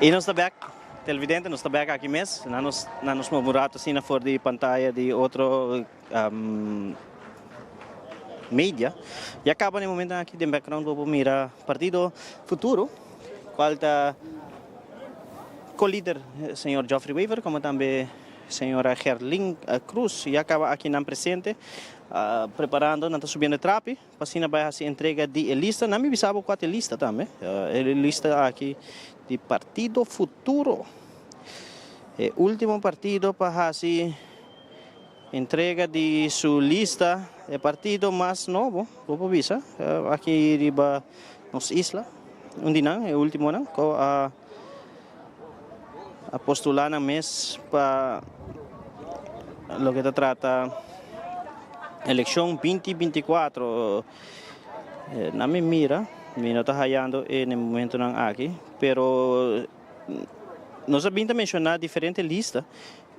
Y nos ta bek, televidente, nos ta bek aki mes. Na nos, na nos move un rato asina for di pantaya di otro media. Ya caba na e momento aki den background bo por mira Partido Futuro, cual ta co-lider señor Geoffrey Wever como tambe señora Gerlin Cruz. Ya caba aki nan presente, preparando, nan ta subiendo e trapi. Pa asina bai hasi entrega di e lista. Nan mi bisa bo kua ta e lista tambe. E lista aki di Partido Futuro. E ultimo partido pa hasi entrega di su lista, e partido mas nobo, bo por bisa, aki riba nos isla. Un di nan, e ultimonan, ku a a postula nan mes pa loke ta trata eleccion 2024. Na mi mira, mi no ta hayando e na e momentonan aki, pero nos a bin ta menciona diferente lista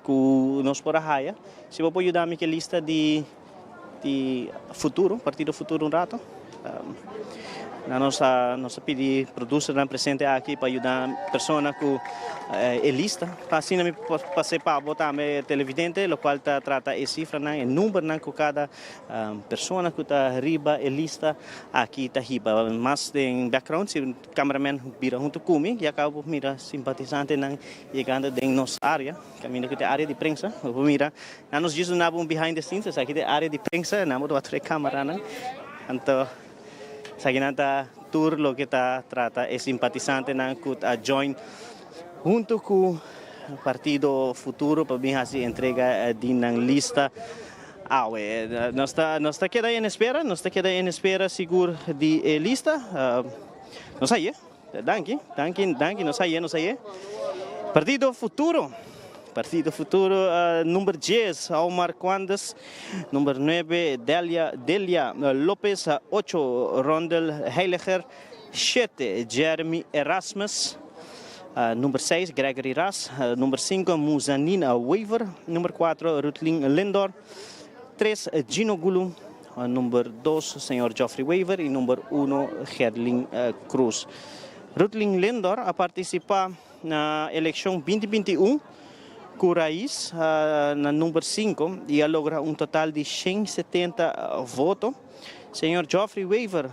cu nos por a haya. Si bo por yuda mi cu e lista di di Futuro, Partido Futuro un rato. Na nos a nos a pidi producernan presente aki pa yuda persona cu e lista. Pa asina mi por pase pa bo tambe televidente locual ta trata e cifranan, e numbernan cu cada persona cu ta riba e lista aki ta hiba. Mas den background si cameraman bira hunto cu mi ya caba bo mira simpatizantenan yegando den nos area. Caminda cu ta e area di prensa, bo por mira nan nos djis duna bo un behind the scenes, esaki ta e area di prensa, nan bo ta wak tur e camaranan, anto esakinan ta tur loke ta trata e simpatisantenan cu ta join hunto cu Partido Futuro pa bin haci entrega di nan lista awe. Nos ta nos ta keda en espera, nos ta keda en espera sigur di e lista, nos a ye. Danki, danki, danki, nos a ye, nos a ye. Partido Futuro, Partido Futuro, number dies, Omar Quandes, number nuebe, Delia, Delia Lopez, ocho, Rondel Heiliger, shete, Jeremy Erasmus, number seis, Gregory Ras, number cinco, Muzanina Wever, number cuatro, Rutlin Lindor, tres, Gino Gulu, Number dos señor Geoffrey Wever y number uno Gerlin Cruz. Rutlin Lindor a participa na eleccion 2021 cu Raiz na number cinco y a logra un total di 170 voto. Señor Geoffrey Wever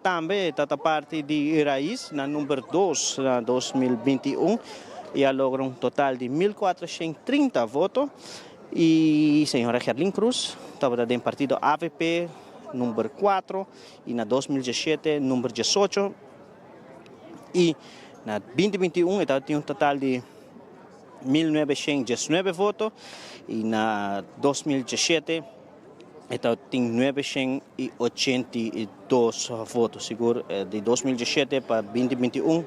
tambe ta ta parti di Raiz na number dos na 2021 y a logra un total di 1430 voto. Y señora Gerlin Cruz tabata den partido avp number 4 y na 2017 number 18 y na 2021 e tabatin un total di 1919 voto y na 2017 e tabatin 982 voto. Sigur di 2017 pa 2021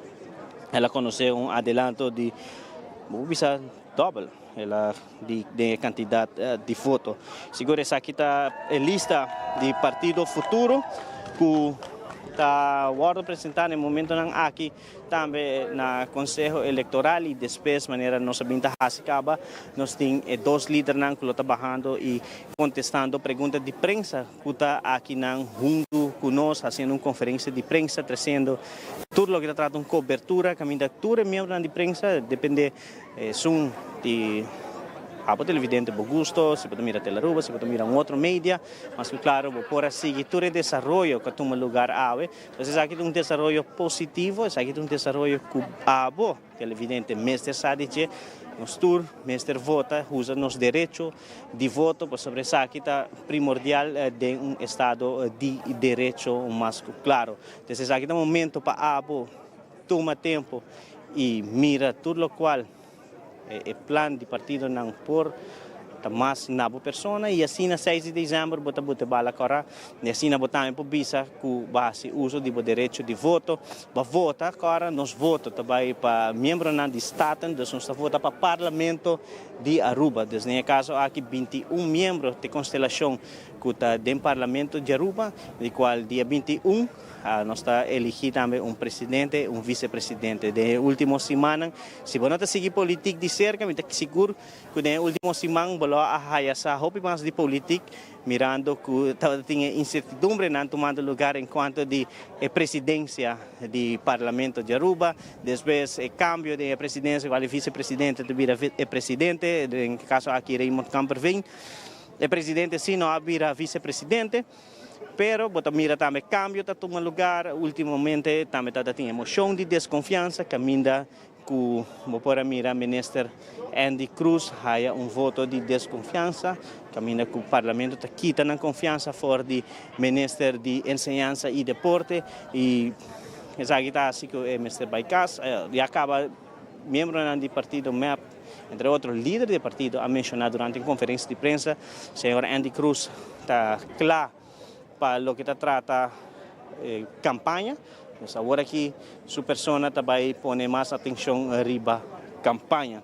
el a conoce un adelanto di bo por bisa dobel. El a di den e kantidat di voto. Sigur esaki ta e lista di Partido Futuro ku ta wòrdu presentá na e momentonan aki tambe na Konseho Elektoral i despues manera nos a bin ta hasi kaba nos tin e dos lidernan ku lo ta bahando i kontestando pregunta di prensa ku ta akinan huntu ku nos hasiendo un konferensia di prensa tresiendo tur loke ta trata un kobertura kaminda tur e miembronan di prensa depende Esun di abo televidente bo gusto, si bo ta mira Telaruba, si bo ta mira un otro media, mas ku klaro bo por a sigui tur e desaroyo ku a tuma lugar awe. Pues esaki ta un desaroyo positivo, esaki ta un desaroyo ku abo televidente mester sa di dje. Nos tur mester vota, usa nos derecho di voto pasobra esaki ta primordial den un estado di derecho mas ku klaro. Entonces esaki ta momento pa abo tuma tempo y mira tur locual e plan di partidonan por ta mas na bo persona y asina seis di december bo ta bute bala cora y asina bo tambe por bisa cu bo haci uso di bo derecho di voto. Bo vota cora, nos voto ta bay pa miembronan di Staten, dus nos ta vota pa Parlamento di Aruba. Dus den e caso aki 21 miembro t'e constelacion. ku ta den Parlamento di Aruba, di kual dia 21 nos ta eligi tambe un presidente, un vicepresidente. Den e ultimo simannan, si bo no ta sigui politik di serka, mi ta sigur ku den e ultimo siman bo lo a haya sa hopi mas di politik, mirando ku tabata tin e insertidumbrenan tumando lugar en kuanto di e presidensia di Parlamento di Aruba, despues e kambio den e presidensia kual e vicepresidente ta bira e presidente, den e kaso aki Raymond Kamperveen. E presidente si no a bira vicepresidente, pero bo ta mira tambe cambio ta tuma lugar, ultimamente tambe ta tin e mocion di desconfiansa caminda cu bo por a mira minister Endy Croes haya un voto di desconfiansa, caminda cu parlamento ta kita nan confiansa for di minister di enseñansa y deporte y esaki ta haci cu e mester bay cas, ya caba miembronan di partido mep. Entre otro lider di e partido a menciona durante un conferencia di prensa, señor Endy Croes ta cla pa loke ta trata campaña. Pues awor aki su persona ta bay pone mas atencion riba campaña.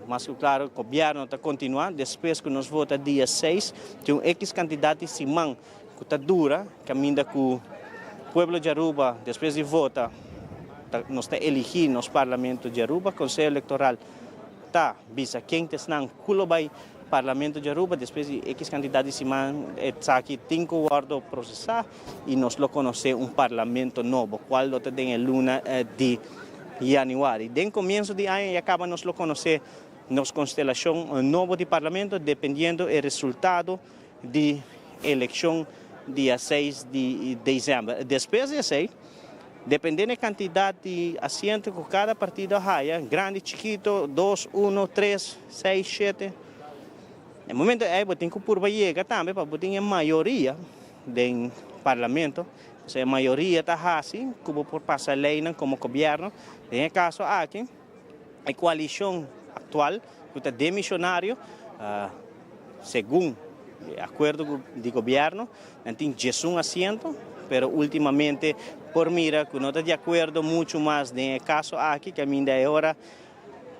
Mas cu claro gobierno ta continua despues cu nos vota dia 6 tin un X cantidad di siman cu ta dura caminda cu pueblo di Aruba despues di vota ta nos ta eligi nos parlamento di Aruba, Conseho Electoral ta bisa ken ta esnan cu lo bay parlamento di Aruba despues di X cantidad di siman esaki tin cu wordo procesa y nos lo conoce un parlamento nobo cual lo ta den e luna di januari. Den comienzo di aña ya caba nos lo conoce nos constelacion nobo di parlamento dependiendo e resultado di elekshon dia seis di desèmber. Despues di esei, dependé na e kantidat di asiento ku kada partido a haya, grandi, chikito, dos, uno, tres, seis, shete, e momento ei bo tin ku purba yega tambe pa bo tin e mayoria den parlamento. Pasobra e mayoria ta hasi ku bo por pasa leinan komo gobièrnu. Den e kaso aki, e koalishon aktual ku ta demishonario, Segun e akuerdo di gobièrnu, nan tin diesun asiento, pero últimamente por mira ku no ta di akuerdo muchu mas den e kaso aki, kaminda e ora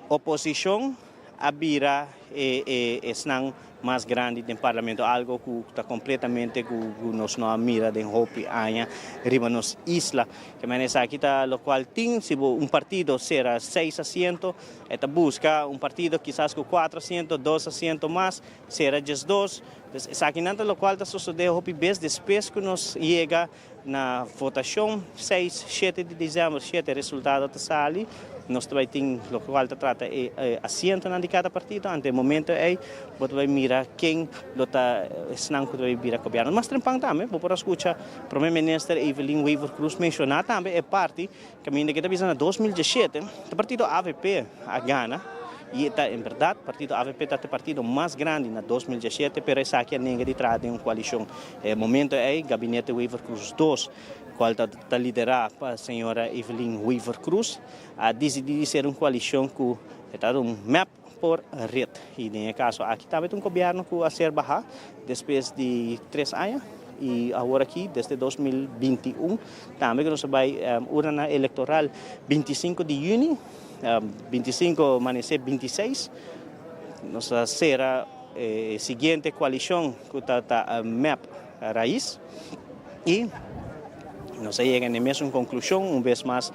oposishon a bira e esnan mas grandi den parlamento, algo ku ta kompletamente ku nos no a mira den hopi aña riba nos isla. Ke manera esaki ta lokual tin, si bo un partido sera seis asiento, E ta buska un partido kisas ku kuatro asiento, dos asiento mas, sera 12. Dus esakinan ta lokual ta sosodé hopi bes despues ku nos yega na votashon seis, shete di desèmber, shete resultado ta sali. Nos ta bai tin lokual ta trata e asientonan di kada partido. Ante e momento ei bo ta bai mira ken lo ta esnan ku ta bai bira gobièrnu. Mas trempan tambe bo por a skucha Prome Minister Evelyn Wever-Croes menshoná tambe e parti Caminda ke ta bisa na 2017 e partido avp a gana y ta en berdad partido avp ta e partido mas grandi na 2017 pero esaki a nenga di traha den un coalicion. E momento ey Gabinete Wever Croes dos cual ta ta lidera pa señora Evelyn Wever Croes a dicidi di ser un coalicion cu e ta un mep por red y den e caso aki tambe ta un gobierno cu a ser baha despues di tres aña y awor aki desde 2021 tambe cu nos a bay urnanan electoral 25 di juni 25 manece 26 nos a cera e siguiente coalicion cu ta ta mep Raiz y nos a yega na e mesun conclusion un bes mas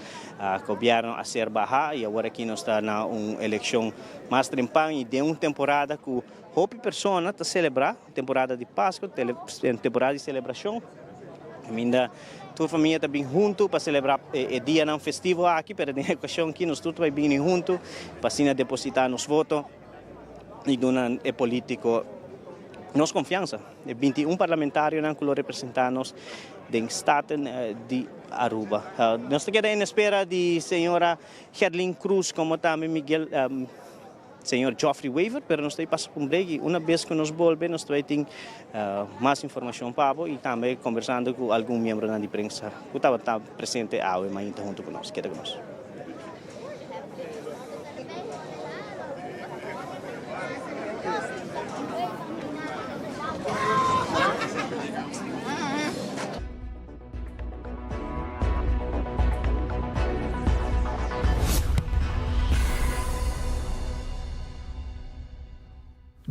gobierno a ser baha y awor aki nos ta na un eleccion mas trempan y den un temporada cu hopi persona ta celebra, temporada di Pasco, temporada di celebracion caminda tur famia ta bin hunto pa celebra e dianan festivo aki pero den e ocasion aki nos tur ta bay bini hunto pa asina deposita nos voto y duna e politico nos confiansa. E 21 parlamentarionan cu lo representa nos den Staten di Aruba. Nos ta keda en espera di señora Gerlin Croes como tambe Miguel, señor Geoffrey Wever, pero nos ta pasa pa un break y una bes cu nos bolbe nos ta bay tin mas informacion pa bo y tambe conversando cu algun miembronan di prensa cu tabata presente awe mainta hunto cu nos. Keda cu nos.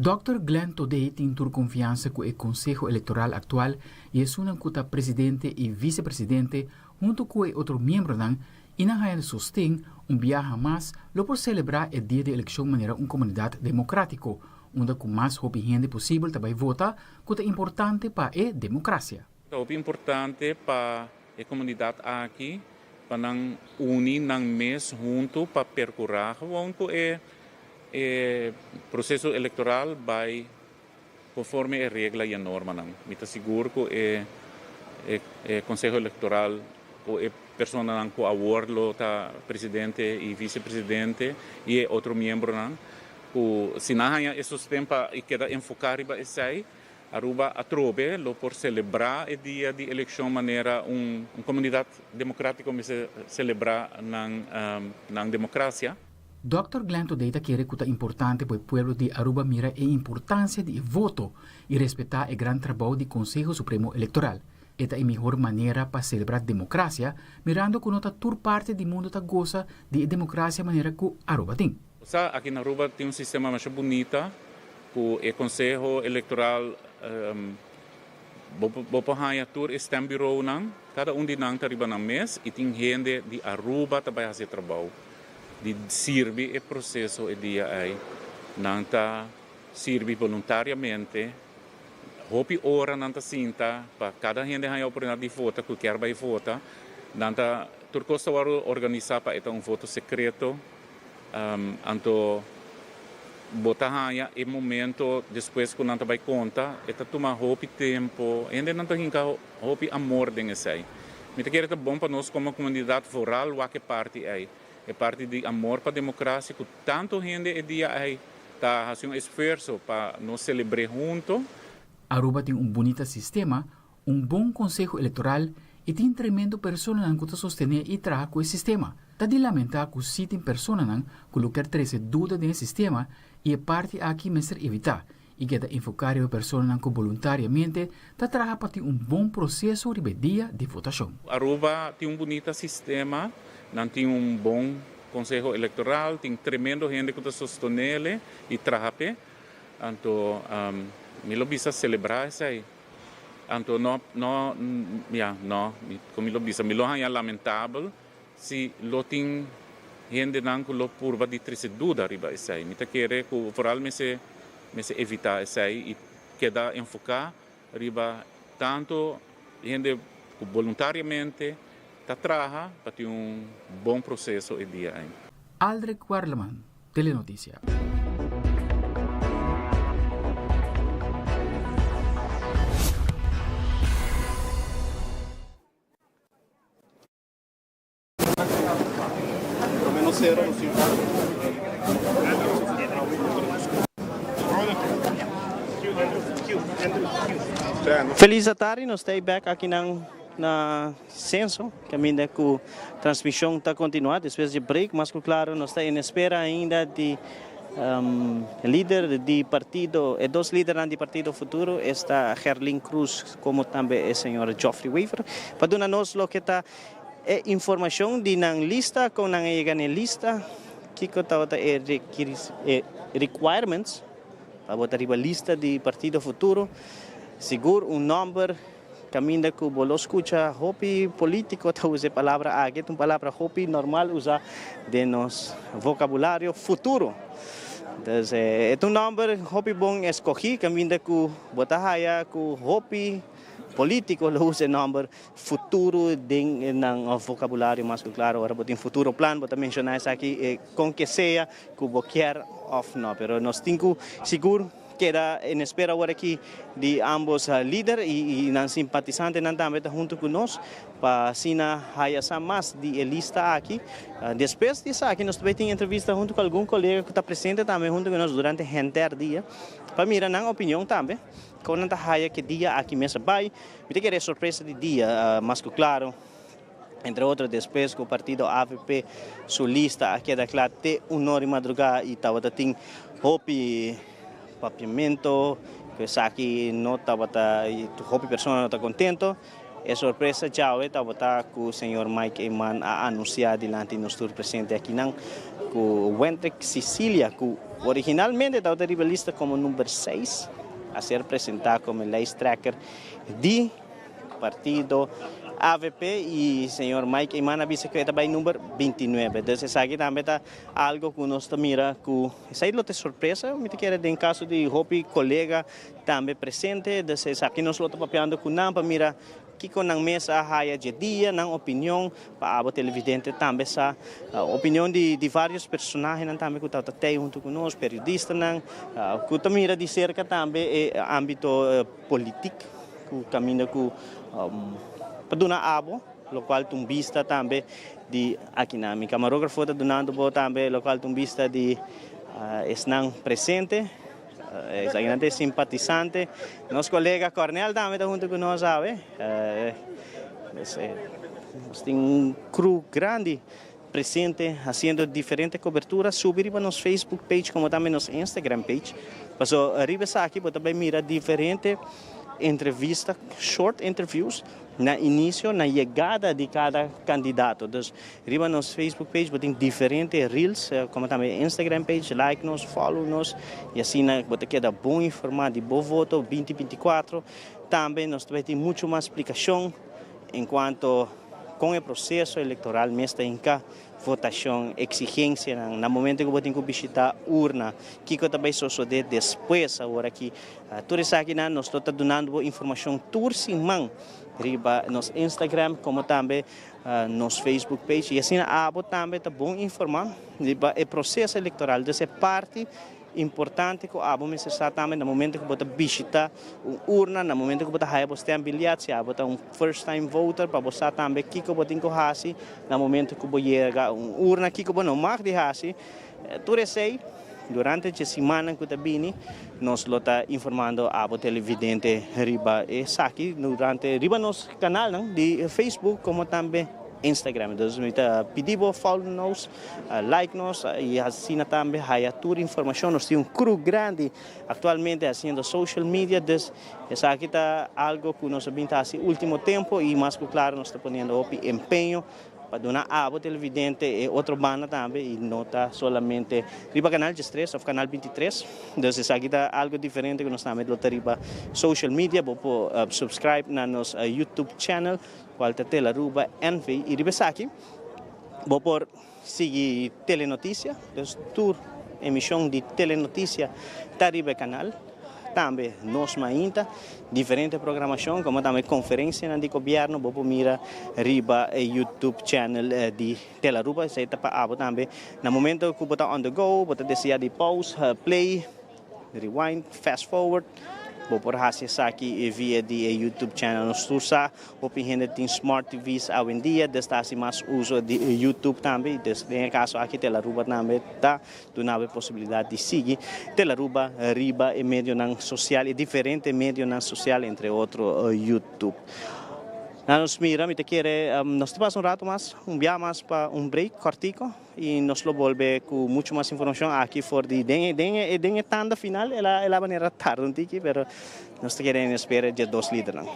Dòkter Glenn Thodé tin tur konfiansa ku e Konseho Elektoral aktual i esunnan ku ta presidente i visepresidente huntu ku e otro miembronan i nan haña sosten un biaha mas lo por selebrá e dia di elekshon manera un komunidat demokrátiko unda ku mas hopi hende posibel ta bai vota ku ta importante pa e demokrasia. Ta hopi importante pa e komunidat aki pa nan uni nan mes huntu pa perkurá gewoon ku e e proseso elektoral bai konforme e regla i e normanan. Mi ta sigur ku e e Konseho Elektoral ku e personanan ku awor lo ta presidente i visepresidente i e otro miembronan ku si nan haña e sosten pa i keda enfoká riba esei, Aruba atrobe lo por selebrá e dia di elekshon manera un komunidat demokratiko mester selebrá nan nan demokrasia. Dòkter Glenn Todey ta kere ku ta importante pa e pueblo di Aruba mira e importansia di e voto i respetá e gran trabou di Konseho Supremo Elektoral. E ta e mihor manera pa selebrá demokrasia, mirando ku no ta tur parti di mundu ta gosa di e demokrasia manera ku Aruba tin. Sa, aki na Aruba tin un sistema masha bunita ku e Konseho Elektoral bo por haña tur e stembureaunan, kada un di nan ta riba nan mes i tin hende di Aruba ta bai hasi e trabou di sirbi e proseso e dia ei. Nan ta sirbi boluntariamente, hopi ora nan ta sinta pa kada hende haña oportunidat di vota ku kier bai vota. Nan ta tur kos ta wòrdu organisá pa e ta un voto sekreto. Anto bo ta haña e momento despues ku nan ta bai konta, e ta tuma hopi tempu. Hendenan ta hinka hopi amor den esei. Mi ta kere ta bon pa nos komo komunidat vooral wak e parti ei, e parti di amor pa demokrasia ku tantu hende e dia ei ta hasi un esfuerso pa nos selebr'é hunto. Aruba tin un bunita sistema, un bon konseho elektoral i tin tremendo personanan ku ta sostené i traha ku e sistema. Ta di lamentá ku sí tin personanan ku lo kier trese duda den e sistema i e parti aki mester evitá i keda enfoká riba personanan ku boluntariamente ta traha pa tin un bon proseso riba e dia di votashon. Aruba tin un bunita sistema, nan tin un bon konseho elektoral, tin tremendo hende ku ta sostonele i traha p'e, anto mi lo bisa selebrá esei. Anto no, no, ya, no, mi, con mi lo bisa, mi lo haña lamentabel si lo tin hendenan cu lo purba di trece duda riba esey. Mi ta kere cu vooral mester, mester evita esey y keda enfoca riba tanto hende cu boluntariamente ta traha pa tin un bon proceso e dia ey. Aldrich Werleman, Telenoticia. Feliz atardi, nos ta bek aki nan na Censo, caminda cu transmision ta continua despues di break. Mas cu claro nos ta en espera ainda di lider di partido, e dos lidernan di Partido Futuro, esta Gerlin Croes como tambe e señor Geoffrey Wever, pa duna nos loke ta e informacion di nan lista, con nan a yega na e lista, kico tabata e requirements pa bo ta riba lista di Partido Futuro. Sigur un nomber. Caminda cu bo lo scucha hopi politico ta usa e palabra aki, ta un palabra hopi normal usa den nos vocabulario, futuro. Entonces e ta un nomber hopi bon escogi, caminda cu bo ta haya cu hopi politico lo usa e nomber futuro den nan vocabulario. Mas cu claro ora bo tin futuro plan bo ta menciona esaki con ke sea cu bo kier of no, pero nos tin cu sigur. Keda en espera awor aki di ambos lider y nan simpatisantenan tambe ta hunto cu nos pa asina haya sa mas di e lista aki. Despues di esaki nos ta bay tin entrevista hunto cu algun colega cu ta presente tambe hunto cu nos durante henter dia pa mira nan opinion tambe con nan ta haya ke dia aki mes a bay. Mi ta kere e sorpresa di dia mas cu claro. Entre otro despues cu partido avp su lista a keda cla te un or di madruga y tabata tin hopi papiamento cu esaki no tabata hopi persona no ta contento. E sorpresa djawe tabata ku señor Mike Eman a anunsiá dilanti nos tur presente akinan ku Wendrick Cicilia, ku originalmente tabata riba lista komo number seis, a ser presentá komo e lijsttrekker di partido avp i señor Mike Eman a bisa ku e ta bai number bintinuebe. Dus esaki tambe ta algo ku nos ta mira ku esei lo ta e sorpresa, mi ta kere den kaso di hopi kolega Tambe presente, dus esaki nos lo ta papiando cu nan pa mira kico nan mes a haya dje dia, nan opinion, pa abo televidente tambe sa opinion di di varios personahenan tambe cu tabata tey hunto cu nos, periodistanan cu ta mira di cerca tambe e ambito politic cu caminda cu pa duna abo locual ta un bista tambe di akinan. Mi camarografo ta dunando bo tambe locual ta un bista di esnan presente. Esakinan ta e simpatisante. Nos kolega Cornel tambe ta huntu ku nos awe. Nos tin un crew grandi presente hasiendo diferente kobertura. Subi riba nos Facebook page komo tambe nos Instagram page. Paso riba esaki bo ta bai mira diferente entrevista, short interviews na inicio, na yegada di cada candidato. Dus riba nos Facebook page bo tin diferente reels, como tambe Instagram page, like nos, follow nos y asina bo ta keda bon informa di bo voto binti binticuatro. Tambe nos ta bay tin mucho mas splicacion en cuanto con e proceso electoral mes ta hinca. Votashon, eksigensianan, na momento ku bo tin ku bishitá urna, kiko ta bai sosodé despues awor aki. Tur esakinan nos lo ta dunando bo informashon tur siman riba nos Instagram komo tambe nos Facebook page i asina abo tambe ta bon informá riba e proseso elektoral. Dus e parti Importante ku abo mester sa tambe na momento ku bo ta bishita un urna, na momento ku bo ta haya bo stembiljet, si abo ta un first time voter, pa bo sa tambe kiko bo tin ku hasi na momento ku bo yega un urna, kiko bo no mag di hasi. Tur esei durante dje simannan ku ta bini nos lo ta informando abo televidente riba esaki durante riba nos kanalnan di Facebook komo tambe Instagram. Entonces mi ta pidi bo follow nos. Like nos y asina tambe haya tur informacion. Nos tin un crew grandi actualmente haciendo social media, dus esaki ta algo cu nos a bin ta haci ultimo tempo y mas cu claro nos ta poniendo hopi empeño pa duna abo televidente e otro banda tambe y no ta solamente riba canal diestres of canal bintitres. Dus esaki ta algo diferente cu nos tambe lo ta riba social media. Bo por subscribe na nos YouTube channel cual ta Telaruba NV y riba esaki. Bo por sigui Telenoticia, dus tur emision di Telenoticia ta riba e canal. Tambe Nos Mainta, diferente programacion como tambe conferencianan di gobierno bo por mira riba e YouTube channel di Telaruba. Esey ta pa abo tambe na momento cu bo ta on the go, bo ta desea di pause, play. Rewind, fast forward, bo por hasi esaki via di e YouTube channel. Nos tur sa hopi hende tin smart TV's awendia, des ta hasi mas uso di YouTube tambe y des den e caso aki Telaruba tambe ta duna bo e posibilidad di sigui Telaruba riba e medionan social, e diferente medionan social entre otro YouTube. Na nos mira mi ta kere nos ta pasa un rato mas, un bia mas pa un break cortico. Y nos lo bolbe cu mucho mas informacion aki for di den den e den e tanda final. El a el a manera tarda un tiki pero nos ta kere en espera dje dos lidernan.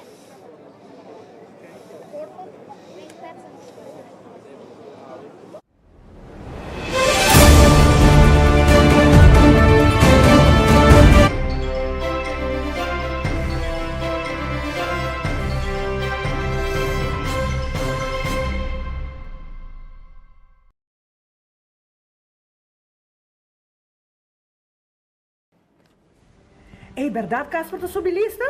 Ey berdad Casper ta subi lista?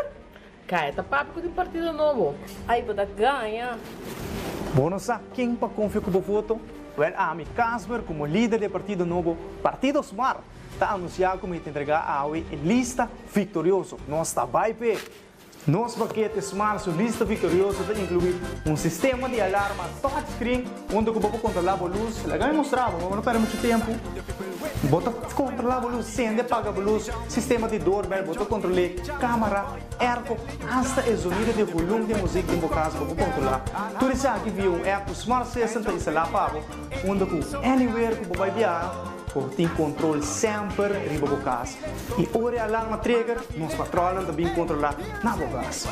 Caya ta papia cu tin partido nobo. Ay bo ta gaña. Bo no sa ken pa confia cu bo voto? Wel ami Casper como lider di e partido nobo Partido Smart ta anuncia cu mi ta entrega awe e lista victorioso. Nos ta bay p'e! Nos pakete Smart su lista viktorioso ta inkluí un sistema di alarma touchscreen unda ku bo por kontrolá bo lus. Laga mi mustra bo, bo no pèrdè muchu tempu. Bo ta kontrolá bo lus, sende, paga bo lus, sistema di doorbell, bo ta kontrol'é, kámara, airco, asta e zonido di e volum di e muzik den bo kas bo por kontrolá. Tur esaki via un app ku Smart System ta instalá pa bo unda ku anywhere ku bo bai biaha. Bo tin kontrol semper riba bo kas i ora e alarma trigger, nos patròlnan ta bin kontrolá na bo kas.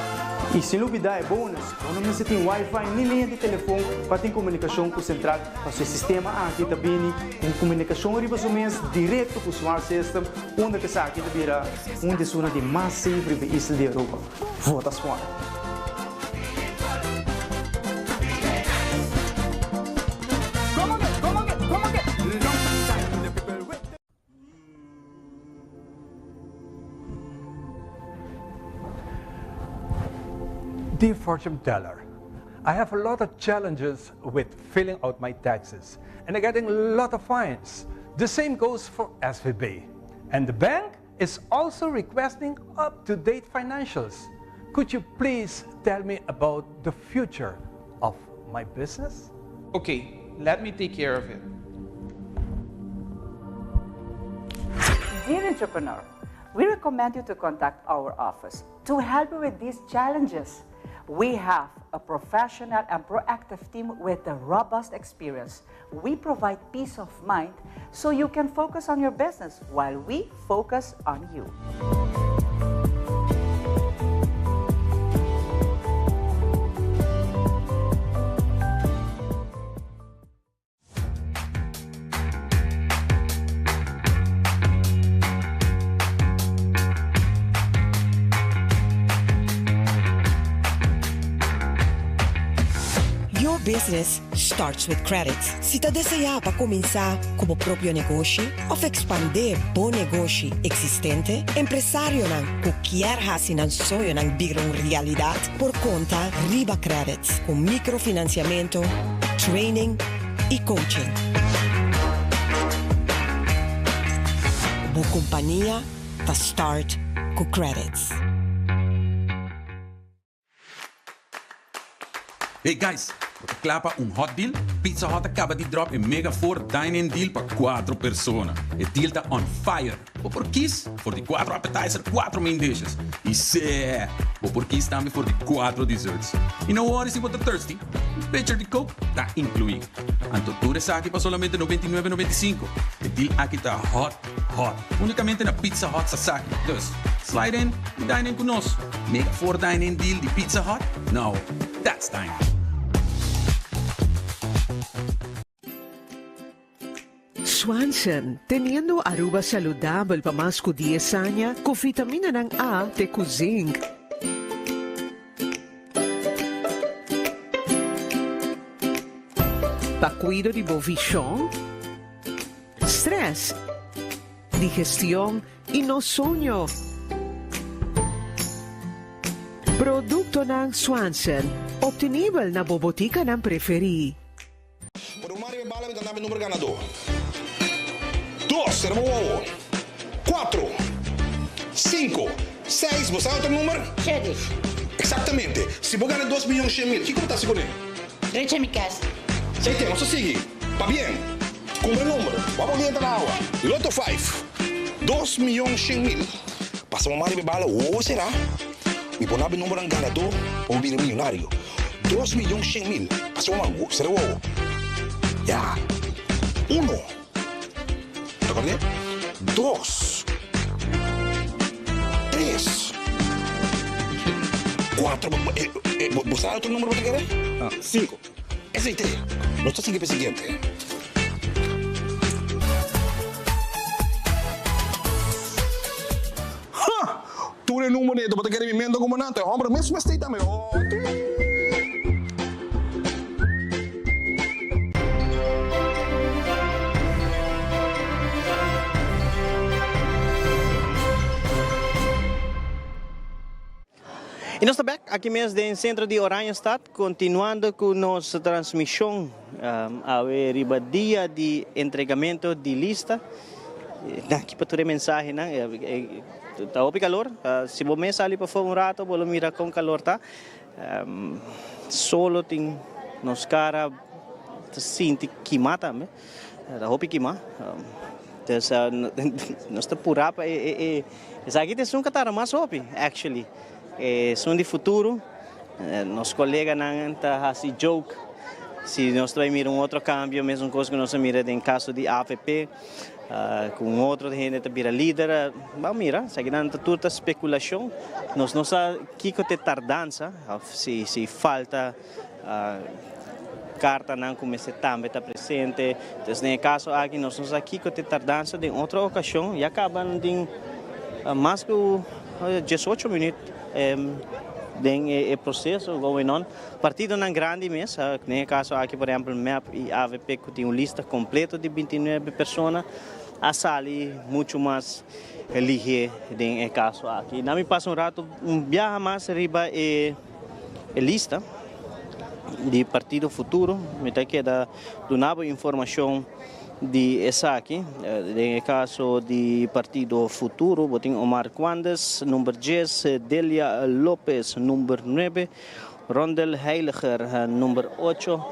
I sin lubidá e bonus, bo no mester tin wifi ni liña di telefon pa tin komunikashon ku sentral, pasobra e sistema aki ta bini ku un komunikashon riba su mes direkto ku Smart System, unda ku esaki ta bira un di esunnan di mas safe riba e isla di Aruba. Vota Smart! Dear fortune teller, I have a lot of challenges with filling out my taxes and I'm getting a lot of fines. The same goes for SVB. And the bank is also requesting up-to-date financials. Could you please tell me about the future of my business? Okay, let me take care of it. Dear entrepreneur, we recommend you to contact our office to help you with these challenges. We have a professional and proactive team with a robust experience. We provide peace of mind so you can focus on your business while we focus on you. Your business starts with credits. Si ta deseá pa kuminsá ku bo propio negoshi òf ekspandé bo negoshi eksistente, empresarionan ku kier hasi nan soñonan bira un realidat por konta riba Credits ku mikrofinansiamentu, training i coaching. Bo kompania ta start ku Credits. Hey guys, bo ta kla pa un hot deal? Pizza Hut a kaba di drop e mega four dine-in deal pa cuatro persona. E deal ta on fire! Bo por kies for di cuatro appetizer, cuatro main dishes. Y see! Bo por kies tambe for di cuatro desserts. Y no worry si bo ta thirsty, un pitcher di coke ta inclui. Anto tur esaki pa solamente 99,95. E deal aki ta hot hot! Unicamente na Pizza Hut Sasaki. Dus, slide in y dine in cu nos. Mega four dine in deal di Pizza Hut? Now, that's dine in! Swanson, teniendo Aruba saludabel pa mas cu dies aña cu vitaminanan A te cu zinc. Pa cuido di bo vision, stress, digestion y nos soño. Productonan Swanson, obtenibel na bo boticanan preferi. Por un mari bala mi ta nami number ganadó. Dos, será bo wowo. Cuatro, cinco, seis, bo sa otro number? Shete. Exactamente. Si bo gana dos miyon shen mil, kiko bo ta hasi kuné? Drecha mi kas. Shete, nos ta sigui. Pabien. Kumpra number. Wak bo lienta na awa. Loto five. 2.100.000. Pasa bo mari bala, wowo será? Mi por nabi numbernan ganadó pa bo bira miyonario. 2.100.000. Pasa bo man, será wowo? Ya. Uno. Ta kòrd'é? Dos. Tres. Kuatro. Bo sa otro number bo ta kere? Sinku. Esei te. Nos ta sigui pa e siguiente. Ha! Tur e number neto bo ta kere mi mento como nan, ta e homber mes mester tambe. Oh, Y nos ta bek aki mes den centro di Oranjestad, continuando cu nos transmision awe riba dia di entregamento di lista. Danki pa tur e mensahenan. Ta hopi calor. Si bo mes sali pafó un rato bo lo mira con calor ta. Solo tin nos cara ta sinti kima tambe. Ta hopi kima. Entonces nos ta pura pa e esaki ta esun ku ta mas hopi actually. Esun di futuro. Nos koleganan ta hasi joke. Si nos ta bay mira un otro cambio, mesun cos cu nos a mira den caso di avp, cu un otro hende ta bira lider, ban mira, esakinan ta tur ta speculacion. Nos no sa kico ta e tardansa of si si falta cartanan cu mester tambe ta presente. Entonces den e caso aki nos no sa kico ta e tardansa. Den otro ocasion ya caba den mas cu diesocho minuut den e proceso going on. Partidonan grandi mes, den e caso aki por ehempel mep y avp cu tin un lista completo di bintinuebe persona a sali mucho mas lihe den e caso aki. Na mi pasa un rato un biaha mas riba e lista di Partido Futuro, mi ta keda duna bo informacion di esaki. Den e caso di Partido Futuro bo tin Omar Cuandes number dies, Delia Lopez number nuebe, Rondel Heiliger number ocho,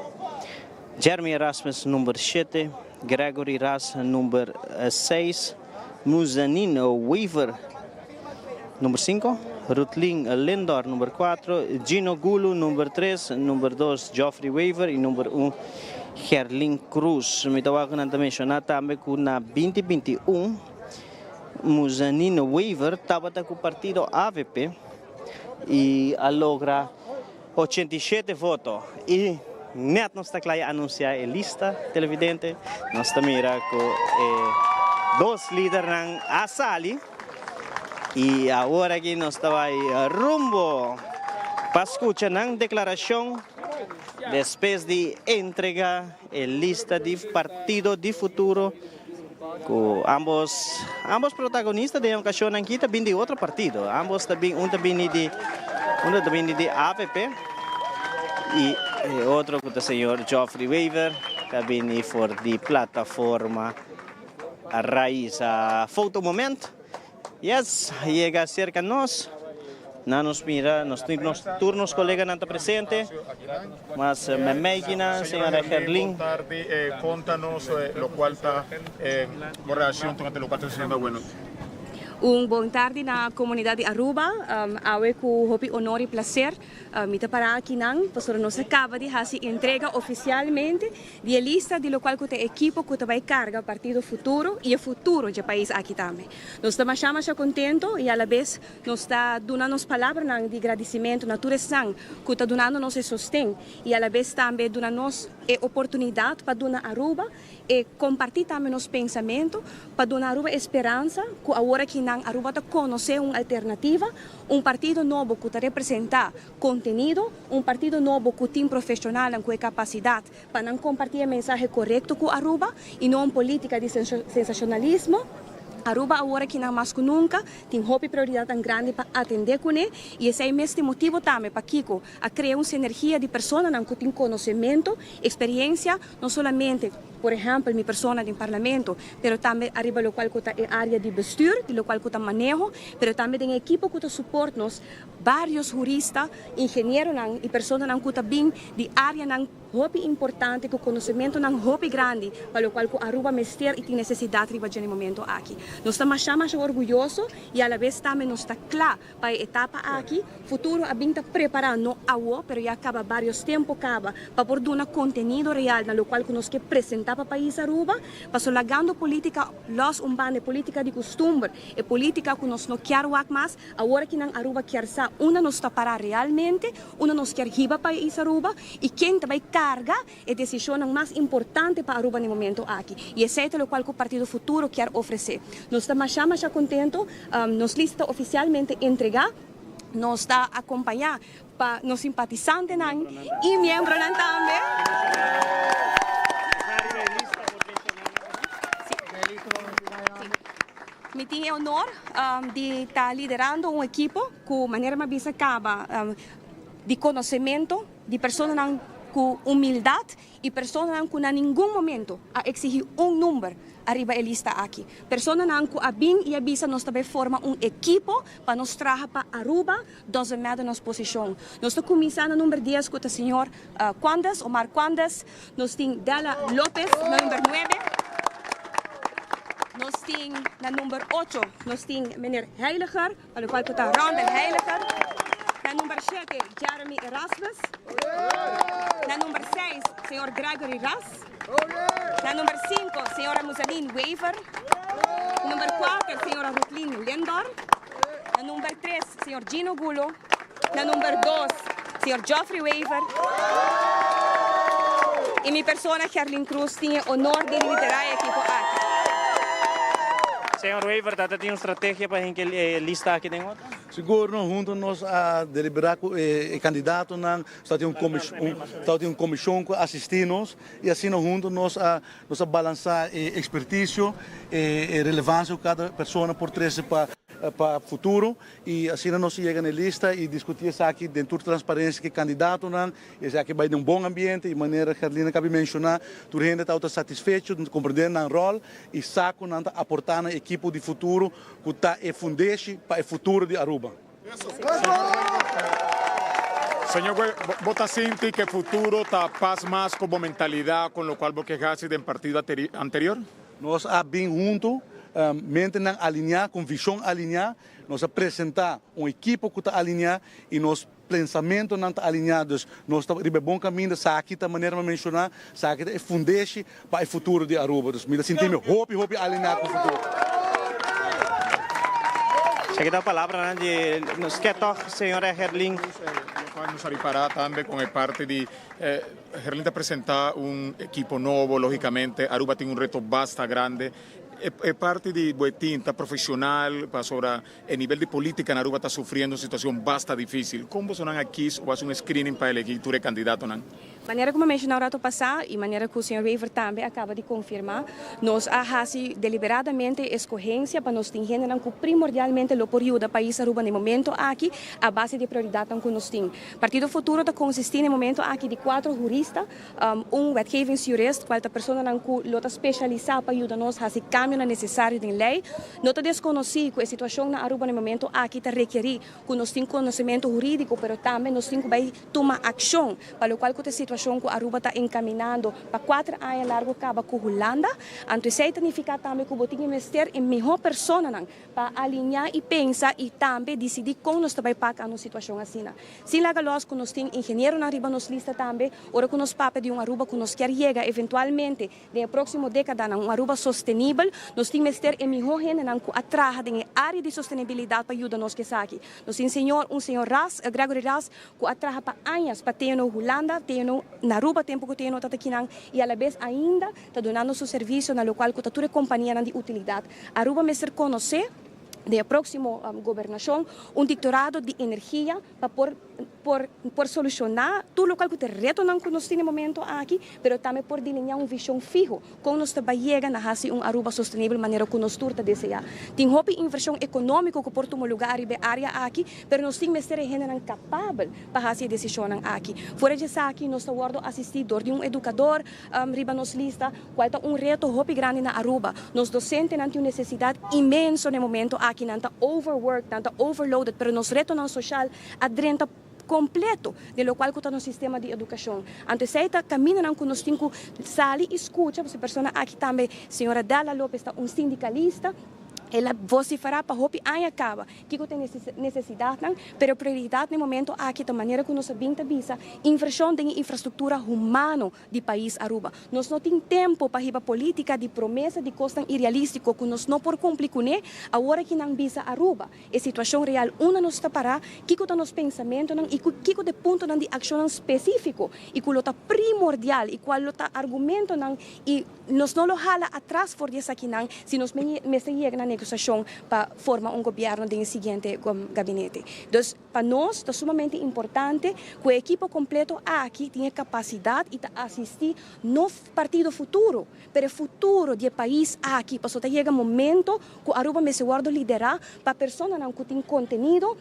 Jeremy Erasmus number shete, Gregory Ras number seis, Muzanin Wever number cinco, Rutlin Lindor number cuatro, Gino Gulu number tres, number dos Geoffrey Wever y number un Gerlin Cruz. Mi ta wak ku nan ta menshoná tambe ku na binti 21 Muzanin Wever tabata ku partido avp. y a logra 87 voto y net nos ta cla y anuncia e lista televidente nos ta mira cu e dos lidernan a sali y awor aki nos ta bay rumbo pa scucha nan declaracion despues di entrega e lista di Partido di Futuro. Ku ambos ambos protagonista den e okashonnan aki ta bin di otro partido. Ambos ta bin un ta bini di uno ta bini di avp i e otro ku ta señor Geoffrey Wever ta bini for di plataforma Raiz. Foto moment. Yes, yega cerca nos. Na nos mira, nos tin nos tur nos coleganan ta presente. Mas memeykinan, señora Gerlin. Tardi, conta nos locual ta bo reaccion tocante locual ta sucediendo awe nochi. Un bon tardi na comunidad di Aruba. Awe cu hopi honor y placer mi ta para akinan pasobra nos a caba di haci entrega oficialmente Di e lista di locual cu ta e ekipo cu ta bay carga Partido Futuro y e futuro dje pais aki tambe. Nos ta masha masha contento y alabes nos ta duna nos palabranan di gradicimento na tur esnan cu ta dunando nos e sosten y alabes tambe duna nos e oportunidad pa duna Aruba e comparti tambe nos pensamento pa duna Aruba e speransa cu awor aki nan Aruba ta conoce un alternativa, un partido nobo cu ta representa Contenido, Un partido nobo cu tin profesionalnan cu e capacidad pa nan comparti e mensahe corecto cu Aruba y no un politica di sensacionalismo. Aruba awor akinan mas cu nunca tin hopi prioridadnan grandi pa atende cune y esey mes tin motibo tambe pakico a crea un sinergia di personanan cu tin conocemento, experiencia, no solamente por ehempel mi persona den Parlamento, pero tambe ariba locual cu ta e area di bestuur, di locual cu ta maneho, pero tambe den e ekipo cu ta support nos. Varios hurista, ingenieronan y personanan cu ta bin di areanan hopi importante cu conocementonan hopi grandi pa locual cu Aruba mester y tin necesidad riba dje momento aki. Nos ta masha masha orguyoso y alabes tambe nos ta cla pa e etapa aki. Futuro a bin ta prepara no awo pero ya caba varios tempo caba pa por duna contenido real na locual cu nos ke presenta pa pais Aruba paso lagando politica los un banda e politica di custumber e politica cu nos no kier wak mas. Awor aki nan Aruba kier sa unda nos ta para realmente, unda nos kier hiba pais Aruba y ken ta bay carga e decisionnan mas importante pa Aruba na e momento aki. Y esey ta locual cu Partido Futuro kier ofrece. Nos ta masha masha contento, nos lista ta oficialmente entrega, nos ta acompaña pa nos simpatisantenan y miembronan tambe. Mi tin e honor di ta liderando un ekipo ku manera mi a bisa kaba di konosementu di personanan ku humildat i personanan ku na ningun momento a eksihí un number ariba e lista aki. Personanan ku a bin i a bisa nos ta bai forma un ekipo pa nos traha pa Aruba, doesn't matter nos posishon. Nos ta kuminsá na number dies ku ta señor Cuandes, Omar Cuandes. Nos tin Della Lopez na number nuebe. Nos tin na number ocho nos tin meneer Heiliger, pa locual cu ta Rondel Heiliger. Na number 7, Jeremy Erasmus. Na number 6, señor Gregory Ras. Na number 5, señora Musaline Wever. Number 4, señora Rutlin Lindor. Na number 3, señor Gino Gulo. Na number 2, señor Geoffrey Wever. Y mi persona, Gerlin Cruz, tin e honor di lidera e ekipo aki. Señor Wever, ta tin un strategia pa hinca e lista aki den otro? Sigur, no, hunto nos a delibera cu e candidatonan, ta tin un ta tin un comision cu asisti nos y asina hunto nos a balansa e experticio, e relevancia cu cada persona por trece pa futuro y asina nos a yega na e lista y discuti esaki den tur transparencia cu e candidatonan. Esaki bay den un bon ambiente y manera Gerlina a caba di menciona, tur hende tabata satisfecho, comprende nan rol y sa cu nan ta aporta na e ekipo di futuro cu ta e fundeshi pa e futuro di Aruba. Señor Wever, bo ta sinti cu e futuro ta pas mas cu bo mentalidad con locual bo ke haci den partido anterior? Nos a bin hunto, mentenan alinea, cu vision alinea, nos a presenta un ekipo cu ta alinea y nos pensamentonan ta alinea, dus nos ta riba e bon caminda. Esaki ta manera mi a menciona, esaki ta e fundeshi pa e futuro di Aruba, dus mi ta sinti mi hopi hopi alinea cu futuro. Esaki ta palabranan di nos ke toch, señora Gerlin. Nos a ripara tambe con e parti di Gerlin ta presenta un ekipo nobo, logicamente Aruba tin un reto basta grande. E parti di bo e tin ta profesional pasobra e nivel di politica na Aruba ta sufriendo un situacion basta dificil. Con bosonan a kies o haci un screening pa elegi tur e candidatonan? Manera cu mi a menciona un rato pasa y manera cu señor Wever tambe a caba di confirma, nos a haci deliberadamente escogencia pa nos tin hendenan cu primordialmente lo por yuda pais Aruba na e momento aki a base di e prioridadnan cu nos tin. Partido Futuro ta consisti na e momento aki di cuatro hurista, un wetgevingsjurist, cual ta personanan cu lo ta specialisa pa yuda nos haci cambionan necesario den ley. No ta desconoci cu e situacion na Aruba na e momento aki ta rekeri cu nos tin conocemento huridico, pero tambe nos tin cu bay tuma accion pa locual cu ta e situacion cu Aruba ta encaminando pa cuater aña largo caba cu Hulanda. Anto esey ta nifica tambe cu bo tin e mester e miho personanan pa aliña y pensa y tambe dicidi con nos ta bay pak a nos situacion asina. Sin laga los cu nos tin ingenieronan riba nos lista tambe, ora cu nos papia di un Aruba cu nos kier yega eventualmente den e proximo decadanan, un Aruba sostenibel, nos tin mester e miho hendenan cu a traha den e area di sostenibilidad pa yuda nos cu esaki. Nos tin señor, un señor Ras, Gregory Ras, cu a traha pa añas pa TNO Hulanda, TNO na Aruba tempo cu TNO ta akinan y alabes ainda ta dunando su servicio na locual cu ta tur e companianan di utilidad. Aruba mester conoce den e proximo gobernacion un dictorado di energia pa por por por soluciona tur locual cu ta e retonan cu nos tin e momento aki, pero tambe por delinea un vision fiho con nos ta bay yega na haci un Aruba sostenibel manera cu nos tur ta desea. Tin hopi inversion economico cu por tuma lugar ariba e area aki, pero nos tin mester e hendenan capabel pa haci e decisionnan aki. Fuera di esaki nos ta wordo asisti dor di un educador riba nos lista, cual ta un reto hopi grandi na Aruba. Nos docentenan tin un necesidad inmenso na e momento aki, nan ta overworked, nan ta overloaded, pero nos retonan social a drenta completo den locual cu ta nos sistema di educacion. Anto esey ta camindanan cu nos tin cu sali y scucha, pasobra e persona aki tambe, señora Della Lopez, ta un sindicalista, el a vocifera pa hopi aña caba Kiko ta e nesesidatnan? Pero prioridat na e momento aki ta manera ku nos a bin ta bisa, invershon den e infrastruktura humano di pais Aruba. Nos no tin tempo pa hiba politica di promesa di kosnan irealistiko ku nos no por kumpli kuné. Awor aki nan bisa Aruba e situashon real unda nos ta pará, kiko ta nos pensamentonan i kiko ta e puntonan di akshonnan spesifiko i ku lo ta primordial i kual lo ta argumentonan i Nos no lo hala atras for di esakinan si nos mester yega na negosiashon pa forma un gobièrnu den e siguiente gabinete. Dus pa nos ta sumamente importante ku e ekipo kompleto aki tin e kapasidat i ta asistí no partido futuro, pero e futuro di e pais aki, pasobra ta yega momento ku Aruba mester wòrdu liderá pa personanan ku tin kontenido.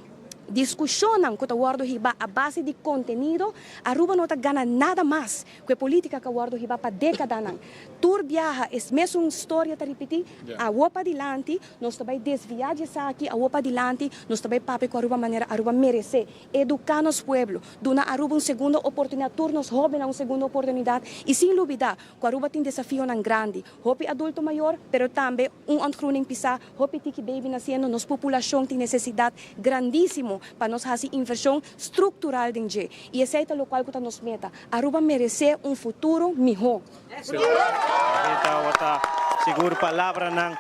Diskushonnan ku ta wòrdu hibá a base di kontenido, Aruba no ta gana nada mas ku e polítika ku a wòrdu hibá pa dékadanan. Tur biaha e mesun storia ta ripití, awor padilanti nos ta bai desviá di esaki, awor padilanti nos ta bai papia ku Aruba manera Aruba meresé. Eduká nos pueblo, duna Aruba un segundo oportunidat, tur nos hóbennan un segundo oportunidat i sin lubidá ku Aruba tin desafionan grandi, hopi adulto mayor, pero tambe un ontgroening pisá, hopi tiki baby nasiendo, nos populashon tin nesesidat grandísimo. pa nos haci inversion structural den dje. Y esey ta locual cu ta nos meta. Aruba merece un futuro miho. E tabata sigur palabranan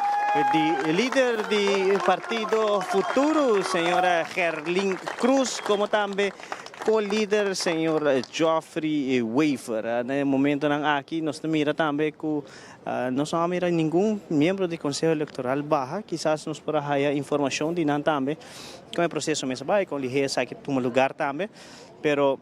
di lider di partido Futuro, señora Gerlin Cruz, como tambe co-lider señor Geoffrey Wever. Na e momentonan aki nos ta mira tambe cu nos no a mira ningun miembro di Conseho Electoral baha. Kisas nos por a haya informacion di nan tambe con e proceso mes a bay, con lihe esaki tuma lugar tambe. Pero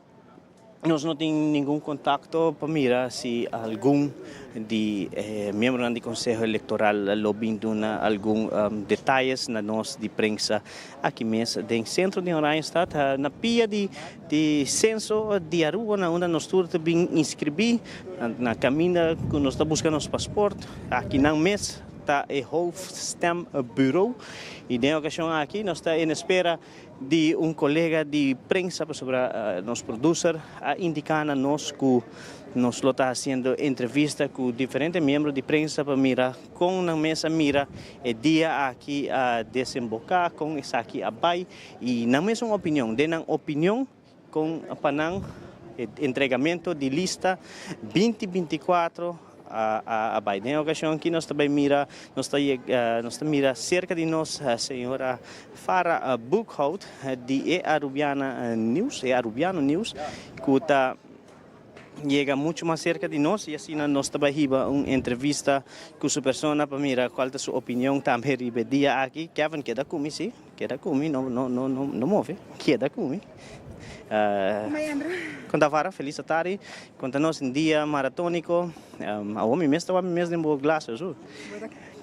Nos no tin ningun contacto pa mira si algun di e miembronan di Conseho Electoral lo bin duna algun detayes na nos di prensa aki mes den centro di Oranjestad na pia di di Censo di Aruba na unda nos tur ta bin inscribi na caminda cu nos ta busca nos paspoort aki nan mes ta e hoofdstembureau y den e ocasion aki nos ta en espera Di un colega di prensa pasobra nos producer a indica na nos cu nos lo ta haciendo entrevista cu diferente miembro di prensa pa mira con nan mes a mira e dia aki a desemboca, con esaki a bay y nan mes un opinion, den nan opinion con pa nan e entregamento di lista binti binticuatro a bai. Den e ocasion aki nos ta bai mira, nos ta yega, nos ta mira cerca di nos señora Farah Boekhout di e Arubiana News, e Arubiano News, cu ta yega mucho mas cerca di nos y asina nos ta bai hiba un entrevista cu su persona pa mira cual ta su opinion tambe riba e dia aki. Kevin, keda cu mi, si, keda cu mi, no, no, no, no move, keda cu mi. Con ta Farah? Feliz atari. Conta nos un dia maratónico. Awor mi mes ta wak mi mes den bo glas azu.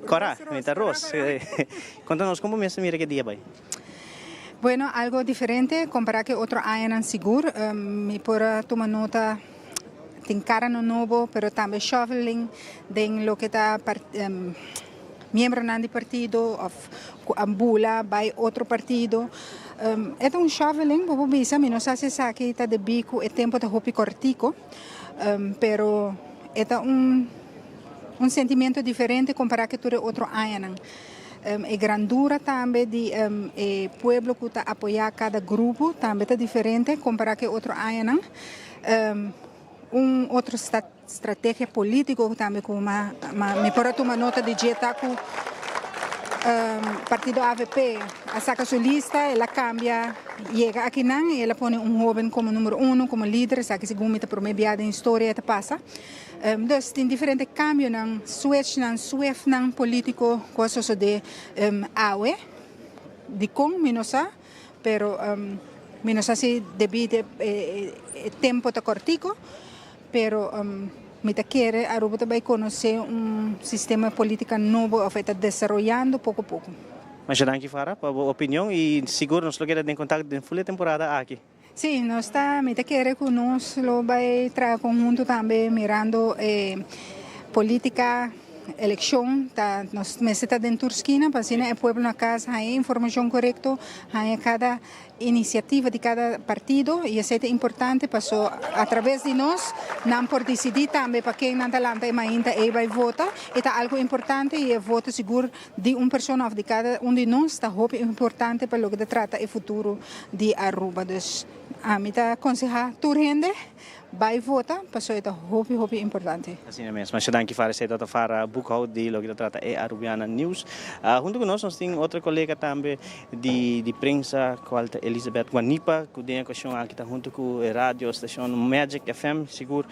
Cora, mi ta ros. Conta nos con bo mes ta mira ke dia bai? Bueno, algo diferente compara ke otro añanan sigur. Mi por a tuma nota tin caranan nobo, pero tambe shuffling den loke ta miembronan di partido of cu a bula bay otro partido. E ta un shuffling, bo por bisa, mi no sa si esaki ta debí cu e tempo ta hopi cortico, pero e ta un un sentimiento diferente compara cu tur e otro añanan. E grandura tambe di e pueblo cu ta apoya cada grupo tambe ta diferente compara cu e otro añanan. Un otro strategia politico tambe cu mi por a tuma nota di dje ta cu partido avp a saca su lista, el a cambia yega akinan y el a pone un hoben como numero uno, como lider, esaki segun mi ta prome bia den historia e ta pasa. Dus tin diferente cambionan, switchnan, swiftnan politico cu a sosode awe. Dicon mi no sa. Pero mi no sa si debí di e tempo ta cortico, pero mi ta kere Aruba ta bay conoce un sistema politica nobo of e ta desaroyando poco poco. Masha danki Farah pa bo opinion y sigur nos lo keda den contacto den full e temporada aki. Sí, nos ta, mi ta kere cu nos lo bay traha conhunto tambe mirando e politica. Eleccion ta nos mester ta den tur skina pa asina e pueblo na cas haña e informacion corecto, haña cada iniciativa di cada partido y esey ta importante paso a traves di nos nan por dicidi tambe pa ken nan ta lanta e mainta ey bay vota y ta algo importante y e voto sigur di un persona of di cada un di nos ta hopi importante pa loke ta trata e futuro di Aruba. Dus ami ta conseha tur hende. Bai vota paso e ta hopi hopi importante. Asina mes. Masha danki Farah Esei ta Farah Boekhout di loke ta trata e Arubiana News. Hunto ku nos nos tin otro kolega tambe di di prensa kual ta Elizabeth Guanipa ku den e okashon aki ta hunto ku e radio stashon Magic FM sigur.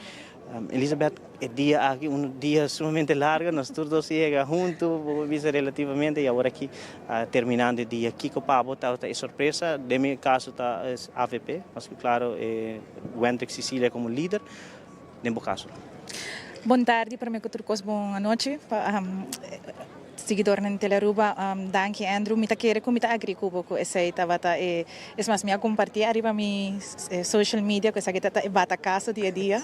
Elizabeth e dia aki un dia sumamente largo nos tur dos yega hunto bo por bisa relativamente y awor aki terminando e dia kiko pa bo tabata e sorpresa den mi kaso ta avp mas ku klaro e Wendrick Cicilia komo lider den bo kaso. Bon tardi, prome ku tur kos bon anochi pa siguidornan di Telearuba. Danki Andrew, mi ta kere ku mi ta agri ku bo ku esei tabata e, es mas mi a komparti ariba mi social media ku esaki ta e batakaso di e dia,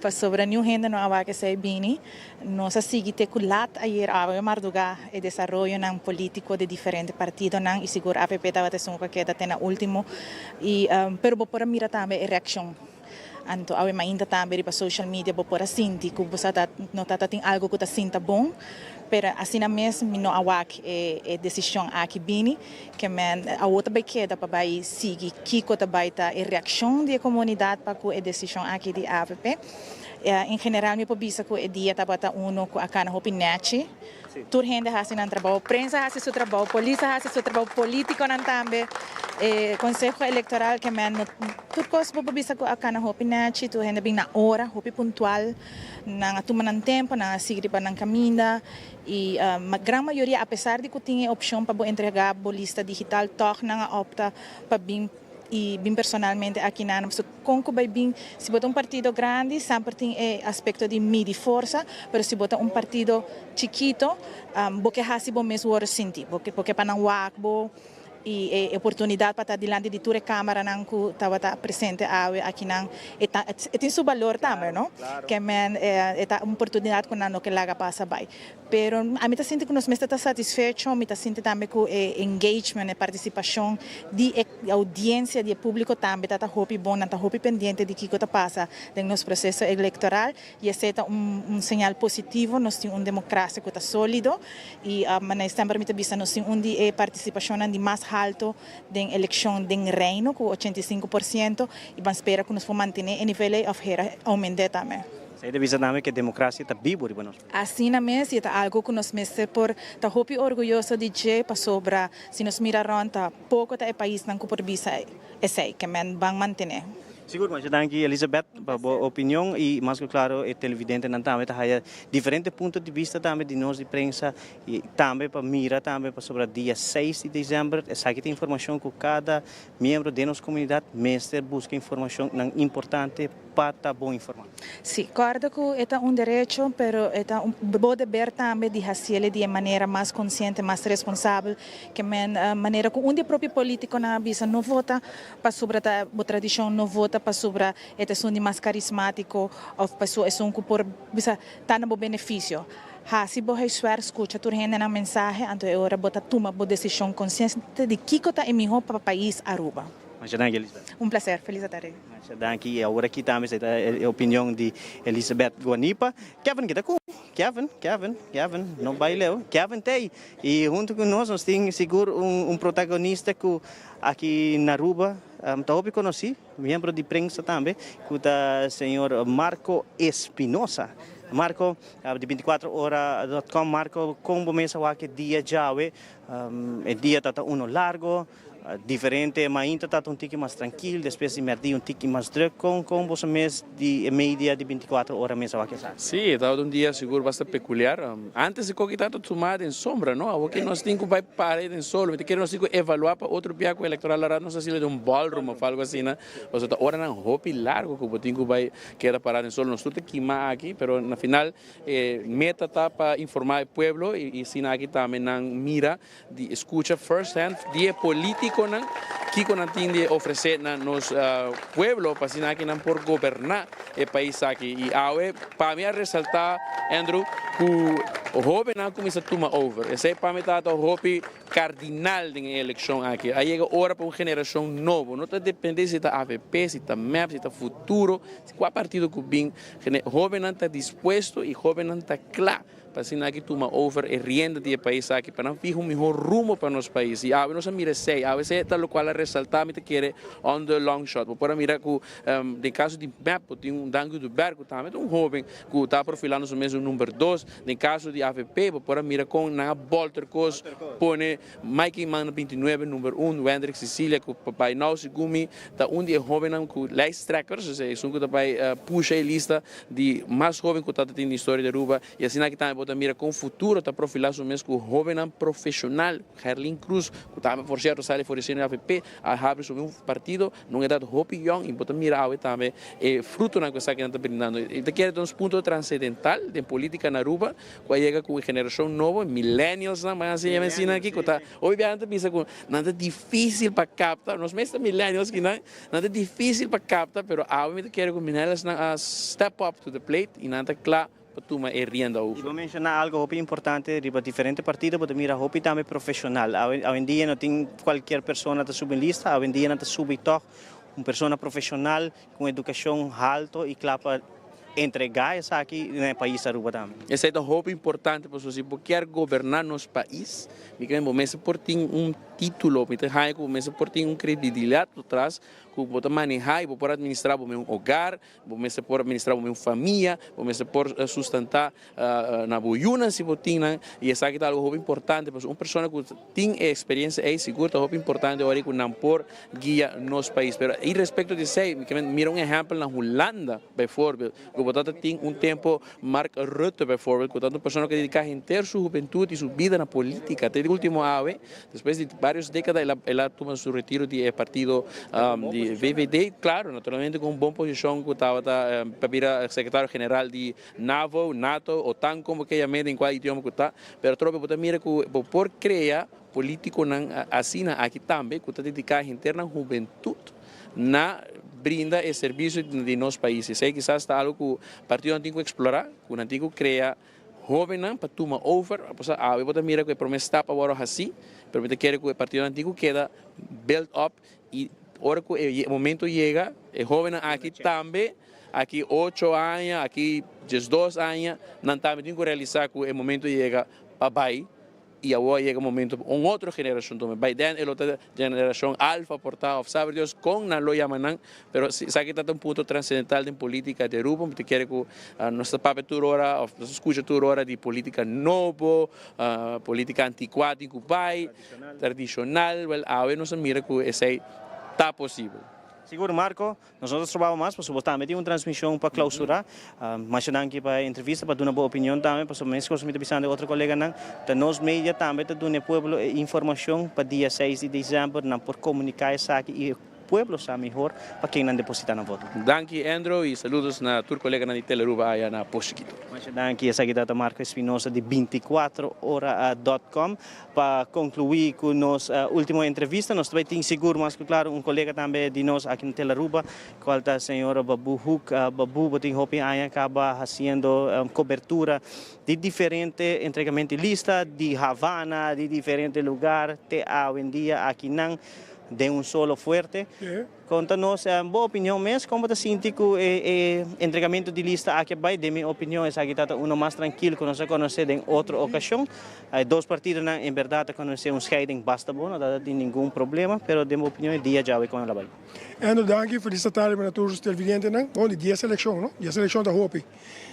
pasobra niun hende no a wak esei bini. Nos a sigui te ku lat ayer awe mardugá e desaroyonan polítiko di diferente partidonan i sigur avp tabata esun ku a keda te na último i pero bo por a mira tambe e reakshon. Anto awe mainta tambe riba social media bo por a sinti ku bo sa ta no ta ta tin algu ku ta sinta bon, pero asina mes mi no a wak e e desishon aki bini ke men awo ta bai keda pa bai sigui kiko ta bai ta e reakshon di e komunidat pa ku e desishon aki di avp. En general mi por bisa ku e dia tabata uno ku a kana hopi nèchi. Tur hende a hasi nan trabou, prensa a hasi su trabou, polis a hasi su trabou, politiconan tambe, e conseho electoral ke men no tur cos bo por bisa cu a cana hopi nechi, tur hende bin na ora, hopi puntual, nan a tuma nan tempo, nan a sigui riba nan caminda y gran mayoria a pesar di cu tin e opcion pa bo entrega bo lista digital tog nan a opta pa bin y bin personalmente aki nan pasobra con cu bay bin si bo ta un partido grandi semper tin e aspecto di midi forsa pero si bo ta un partido chikito bo ke haci bo mes worde sinti bo ke pa nan wak bo y e oportunidad pa ta dilanti di tur e camaranan cu tabata presente awe aki nan e ta e tin su balor tambe no ke men e ta un oportunidad cu nan no ke laga pasa bay. Pero ami ta sinti ku nos mester ta satisfecho, mi ta sinti tambe ku e engagement, e partisipashon di e oudiensia, di e públiko tambe ta ta hopi bon, nan ta hopi pendiente di kiko ta pasa den nos proseso elektoral i esei ta un un señal positivo, nos tin un demokrasia ku ta sólido i manera semper mi ta bisa nos tin un di e partisipashonnan di mas halto den elekshon den Reino ku 85% i ban spera ku nos por mantené e nivel ei òf hera oument'é tambe. Esei ta bisa tambe ku e demokrasia ta bibu riba nos. Asina mes, i e ta algu ku nos mester por ta hopi orguyoso di dje, pasobra si nos mira rònt ta poko ta e paisnan ku por bisa esei, ke men ban mantené. Sigur, masha danki Elizabeth pa bo opinion i mas ku klaro e televidentenan tambe ta haya diferente punto di bista tambe di nos di prensa i tambe pa mira tambe pasobra dia seis di december esaki ta informashon ku kada miembro den nos komunidat mester buska informashonnan importante pa ta bon informá. Sí, kòrda ku e ta un derecho, pero e ta un bo deber tambe di hasiel di e manera mas konsiente, mas responsabel, ke men manera ku un di e propio polítikonan a bisa, no vota pasobra ta bo tradishon, no vota pasobra e ta esun di mas karismátiko òf pasobra esun ku por bisa ta na bo benefisio. Hasi bo huiswerk, skucha tur hende nan mensahe, anto e ora bo ta tuma bo desishon konsiente di kiko ta e mihó pa pais Aruba. Masha danki, Elisabeth. Un plaser. Felis atardi. Masha danki. I awor aki tambe esei ta e opinion di Elisabeth Guanipa. Kevin kita ku? Kevin, Kevin, Kevin, no bai leu. Kevin t'ei. I huntu ku nos, nos tin sigur un un protagonista ku aki na Aruba ta hopi konosí, miembro di prensa tambe, ku ta señor Marco Espinosa. Marco, di 24 ora dot com. Marco, kon bo mes a wak e dia djawe? E dia ta ta uno largo. Diferente mainta ta ta un tiki mas trankil, despues di mèrdia un tiki mas drùk. Kon kon boso mes di e media di bintikuater ora mes a wak esaki? Sí, e tabata un dia sigur basta pekuliar. Antes e koki tabata tumá den sombra, no? Awor ke nos tin ku bai para den sol. Mi ta kere nos tin ku evaluá pa otro bia ku elektoral a rat nos a hasiel den un ballroom òf algu asina. Pasobra ta oranan hopi largu ku bo tin ku bai keda pará den sol. Nos tur ta kima aki, pero na final e meta ta pa informá e pueblo i asina aki tambe nan mira Di scucha first hand di e politiconan kico nan tin di ofrece na nos pueblo pa asina aki nan por goberna e pais aki. Y awe pa mi a resalta Andrew cu hobennan a cuminsa tuma over. Esey pa mi tabata hopi cardinal den e eleccion aki. A yega ora pa un generacion nobo. No ta depende si ta avp, si ta mep, si ta futuro, si cua partido cu bin. Hobennan ta dispuesto y hobennan ta cla. Pa asina aki tuma over e rienda di e pais aki pa nan fiha un mihor rumbo pa nos pais. Y awe nos a mira esey. Awe esey ta locual a resalta mi ta kere on the long shot. Bo por a mira cu den caso di mep bo tin un Dan Guduber cu tambe ta un hoben cu ta profilando su mes un number dos. Den caso di avp bo por a mira con nan a bolter cos pone Mike Eman na 29 number un, Wendrick Cecilia cu by now segun mi ta un di e hobennan cu lijsttrekkers, osea esun cu ta bay pusha e lista di mas hoben cu ta ta tin den historia di Aruba y asina aki tambe bo ta mira con futuro ta profila su mes cu hobennan profesional, Gerlin Cruz cu tambe por cierto sali for di seno di avp a habri su un partido na un edad hopi yong y bo ta mira awe tambe e frutonan cu esakinan ta brindando. Y ta kere ta nos punto transcendental den politica na Aruba Cu a yega cu e generacion nobo, millennialsnan, ban haci yama asina aki, cu ta hopi biaha nan ta bisa cu nan ta dificil pa capta, nos mes ta millennials ki nan, nan ta dificil pa capta, pero awe mi ta kere cu millennialsnan a step up to the plate y nan ta cla pa tuma e rienda over. Y bo menciona algo hopi importante riba diferente partido, bo ta mira hopi tambe profesional. Awendia no tin cualkier persona ta subi un lista, awendia nan ta subi toch. Un persona profesional cu un educacion halto y cla pa entrega esaki na e pais Aruba tambe. Esey ta hopi importante pasobra si bo kier goberna nos pais, mi cree bo mester por tin un titulo, mi ta haya cu bo mester por tin un credibilidad por tras cu bo ta maneha y bo por administra bo mes hogar, bo mester por administra bo mes famia, bo mester por sustenta na bo yunan si bo tin nan y esaki ta algo hopi importante pasobra un persona cu tin e experiencia ey sigur ta hopi importante ora cu nan por guia nos pais pero y respecto di esey mi kier mira un ehempel na Hulanda bijvoorbeeld cu bo tata tin un tempo Mark Rutte bijvoorbeeld cu ta un persona cu a dedica henter su hubentud y su bida na politica te di ultimo awe despues di varios decada el a tuma su retiro di e partido di VVD claro naturalmente cu un bon posicion cu tabata pa bira secretario general di Navo, Nato, Otan como ke yam'é den kua idioma ku ta, pero atrobe bo ta mira ku bo por krea politikonan asina aki tambe ku ta dediká henter nan hubentut na brinda e servisio di nos pais. Esei kisas ta algu ku partidonan tin ku eksplorá, ku nan tin ku krea hóbennan pa tuma over. Pasobra awe bo ta mira ku e promé stap a wòrdu hasí, pero mi ta kere ku e partidonan tin ku keda build up i ora ku e momento yega e hóbennan aki tambe Aki ocho aña, aki diesdos aña, nan tambe tin ku realisá ku e momento yega pa bai i awor a yega momento pa un otro generashon tuma. Bai den e lo ta generashon alfa por ta òf sabe Dios kon nan lo yama nan, pero esaki ta un punto transendental den polítika di Aruba. Mi ta kere ku nos ta papia tur ora òf nos ta skucha tur ora di polítika nobo, polítika antikuá tin ku bai, tradishonal, wèl awe nos a mira ku esei ta posibel. Sigur Marco, Nos no ta strobaba mas pasobra bo tambe tin un transmision pa clausura. Masha danki pa e entrevista, pa duna bo opinion tambe, pasobra mescos mi ta bisando e otro coleganan, ta nos media tambe ta duna e pueblo e informacion pa dia seis di december nan por comunica esaki y e pueblo sa mihor pa ken nan deposita nan voto. Danki Andrew y saludos na tur coleganan di Telearuba aya na Pos Chiquito. Masha danki, esaki ta Marco Espinosa di binticuatro ora dot com. Pa conclui cu nos ultimo entrevista, nos ta bay tin sigur mas cu claro un colega tambe di nos aki na Telaruba, cual ta señor Babu Hoek. Babu, bo tin hopi aña caba haciendo cobertura di diferente entregamento di lista di Havana, di diferente lugar te awendia akinan den un solo fuerte. Konta nos bo opinion mes, kon bo ta sinti ku e entregamentu di lista aki a bai? Den mi opinion esaki ta ta uno mas trankil ku nos a konosé den otro okashon. E dos partidonan en bèrdat a konosé un scheiding basta bon, no ta tin ningun problema, pero den bo opinion e dia djawe kon el a bai? Andrew, danki, felis tardi pa tur televidentenan. Bon, di dies elekshon, no? Dies elekshon ta hopi.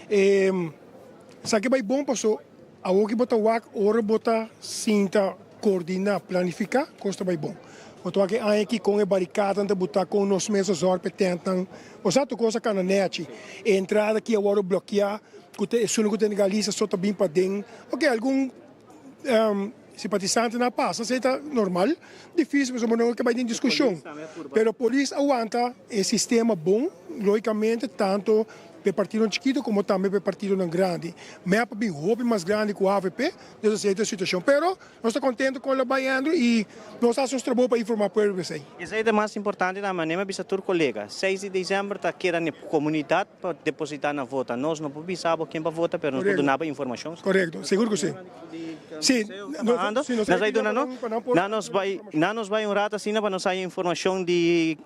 Esaki a bai bon paso awor ki bo ta wak ora bo ta sinta Coordina, planifica, cos ta bay bon. Bo ta wak e aña aki con e baricadanan ta buta, con nos mes a zorg pa e tentnan. Bo sa tur cos a cana nechi. E entrada aki a wordo blokia, cu ta esun cu ta legalisa so ta bin paden. Ok, algun simpatisantenan a pasa, esey ta normal. Dificil pasobra bo no ke bay den discusion. Pero polis a wanta e sistema bon, logicamente, tanto pa e partidonan chikito como tambe pa e partidonan grandi. Mep a bin hopi mas grandi cu avp. Nos a seta e situacion, pero nos ta contento con lo bay Andrew y nos a haci nos trabou pa informa pueblo di esey. Esey ta mas importante tambe, manera mi a bisa tur colega, seis di december ta keda n'e comunidad pa deposita nan vota. Nos no por bisa bo ken pa vota, pero nos por duna bo informacion. Corecto, sigur cu si. Si, nos nos bay duna no, nan nos bay, nan nos bay un rato asina pa nos haya informacion di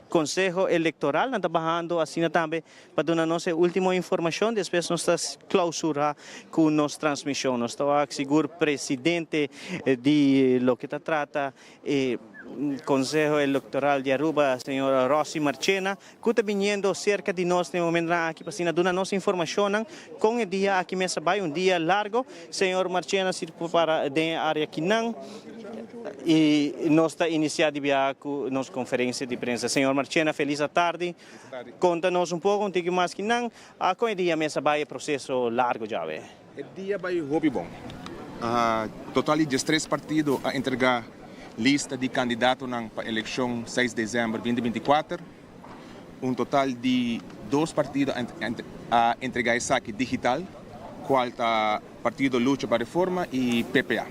Conseho Electoral, nan ta bahando asina tambe Pa duna nos e ultimo informacion, despues nos ta clausura cu nos transmision. Nos ta wak sigur presidente di loke ta trata e Conseho Electoral di Aruba, señor Rosy Marchena, cu ta biniendo cerca di nos den e momentonan aki pa asina duna nos informacionnan con e dia aki mes a bay, un dia largo. Señor Marchena si por para den e area kinan y nos ta inicia di biaha cu nos conferencia di prensa. Señor Marchena, feliz atardi. Konta nos un poko un tiki mas ki nan a kon e dia mes a bai e proseso largo djawe. E dia bai hopi bon. Total di diestres partido a entrega lista di kandidatonan pa elekshon seis desèmber binti 24. Un total di dos partido a entrega esaki digital, kual ta Partido Lucha pa Reforma i PPA.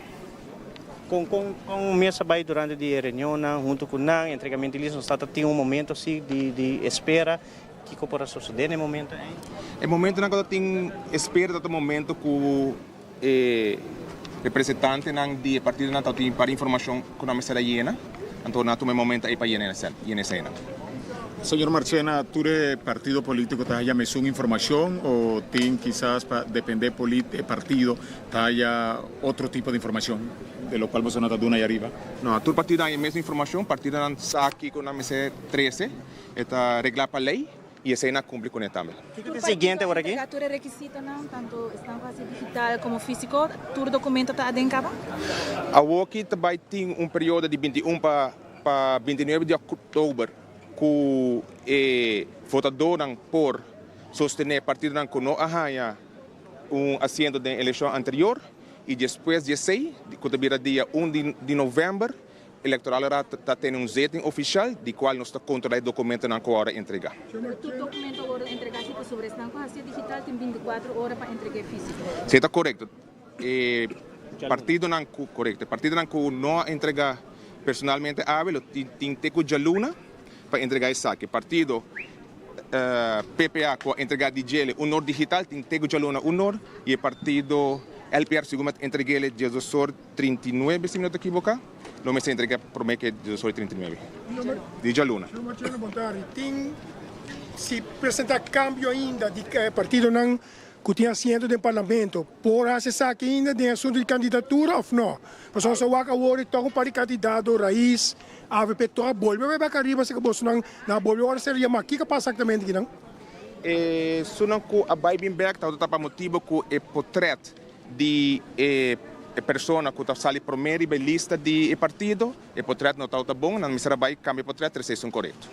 Kon kon kon mes a bai durante di e reunionnan huntu ku nan, entregamentu di lista, nos ta tin un momento si di di espera, kiko por a sosodé na e momento ei? E momentonan ku ta tin espera ta ta momento ku e representantenan di e partidonan ta tin par informashon ku nan mester a yena, anto nan a tuma e momento ei pa yena eseinan. Señor Marchena, tur e partido politico ta haya mesun informacion o tin kisas pa depende e partido ta haya otro tipo di informacion de lo cual boso no ta duna ahí ariba? No, tur partido haya mesun informacion, partidonan sa kico nan mester trece, e ta regla pa ley y esey nan a cumpli cune tambe. Kico ta e siguiente awor aki? Tur e requisitonan, tanto esnan cu haci digital como fisico, tur documento ta aden caba? Awoki ta bay tin un periodo di 21 pa pa 29 di october cu e votadornan por sostene partidonan cu no a haya un asiento den eleccion anterior y despues di esey, cu ta bira dia un di november, Electoral Raad ta tene un zitting oficial di cual nos ta controla e documentonan cu a wordo entrega. Tur documento a wordo entrega si pasobra esnan cu haci digital tin 24 ora pa entrega fisico. Si ta corecto. E partidonan cu corecto. E partidonan cu no a entrega personalmente awe lo tin te cu djaluna pa entrega esaki. Partido PPA cu a entrega di djele un or digital tin te cu djaluna un or y e partido LPR segun mi a entreg'ele diesdos or 39 si mi no ta ekiboká, lo mester entrega promé ke diesdos or y 39 di djaluna. Señor Marchena Bontari, tin si presentá kambio ainda di partidonan ku tin asiento den parlamento por hasi esaki ainda den asuntu di kandidatura òf no? Pasobra nos a wak awor i tòg un par di kandidato, Raiz, avp, tòg a bolbe bai bek ariba si ke bosonan nan a bolbe ora ser yamá. Kiko a pasa eksaktamente kinan? Esunnan ku a bai bin bek tabata ta pa motibu ku e potrèt di e persona ku ta sali promé riba e lista di e partido, e potrèt no tabata bon, nan mester a bai kambia e potrèt trese esun korekto,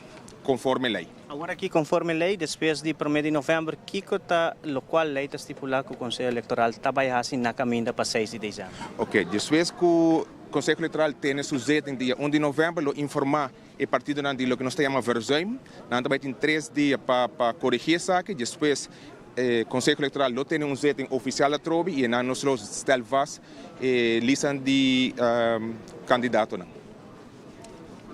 konforme lei. Awor aki konforme lei, despues di promé di novèmber, kiko ta lokual lei ta stipulá ku Konseho Elektoral ta bai hasi na kaminda pa seis di desèmber? Oke, despues ku Konseho Elektoral tene su zitting dia un di novèmber lo informá e partidonan di loke nos ta yama verzuim. Nan ta bai tin tres dia pa pa korigí esaki. Despues e Konseho Elektoral lo tene un zitting ofisial atrobe i enan nos lo stel vast e listan di kandidatonan.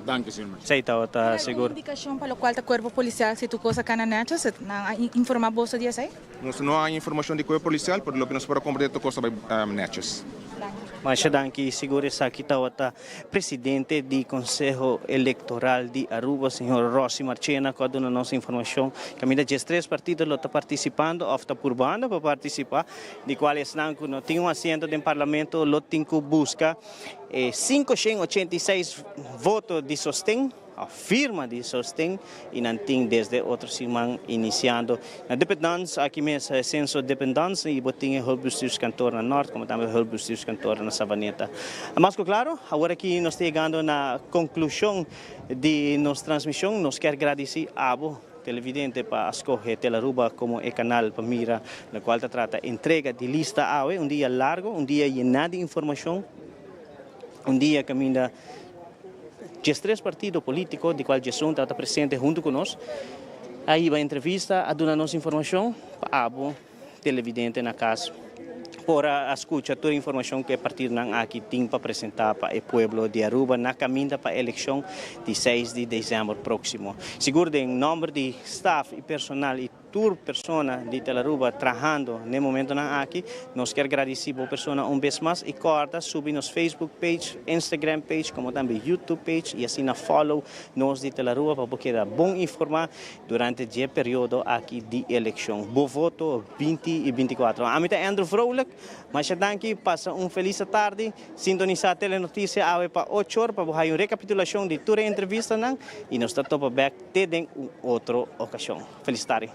Danki, señor Marchena. Esei tabata sigur. Tin algun indikashon pa lokual ta kuerpo polisial si tur kos a kana nètjes? Nan a informá boso di esei? Nos no a haña informashon di kuerpo polisial, pero loke nos por a komprendé tur kos ta bai nètjes. Masha danki. Sigur esaki tabata Presidente di Conseho Electoral di Aruba, señor Rossi Marchena, cu a duna nos informacion caminda diestres partido lo ta participando of ta purbando pa participa, di cual esnan cu no tin un asiento den Parlamento lo tin cu busca e 586 voto di sosten. A firma di sosten y nan tin desde otro siman iniciando na dependance aki mes censo dependance y bo tin e hulpbestuurskantoor na Noord como tambe hulpbestuurskantoor na Savaneta. Mas cu claro awor aki nos ta yegando na conclusion di nos transmision nos kier gradici abo televidente pa a scoge Telaruba como e canal pa mira locual ta trata entrega di lista awe un dia largo un dia yena di informacion un dia caminda 13 partido politico, di cual 11 ta presente hunto cu nos, a hiba entrevista, a duna nos informacion pa abo televidente na cas por a scucha tur informacion cu e partidonan aki tin pa presenta pa e pueblo di Aruba na caminda pa eleccion di 6 di december proximo. Sigur den nomber di staff y personal y Tur persona di Telaruba trahando n'e momentonan aki, nos kier gradici bo persona un bes mas y corda subi nos Facebook page, Instagram page como tambe YouTube page y asina follow nos di Telaruba pa bo keda bon informa durante dje periodo aki di eleccion. Bo voto 20 y 24. Ami ta Andrew Vrolijk, masha danki, pasa un feliz atardi. Sintonisá Telenoticia awe pa ocho or pa bo haya un recapitulacion di tur e entrevistanan y nos ta topa bek te den un otro ocasion. Feliz tardi.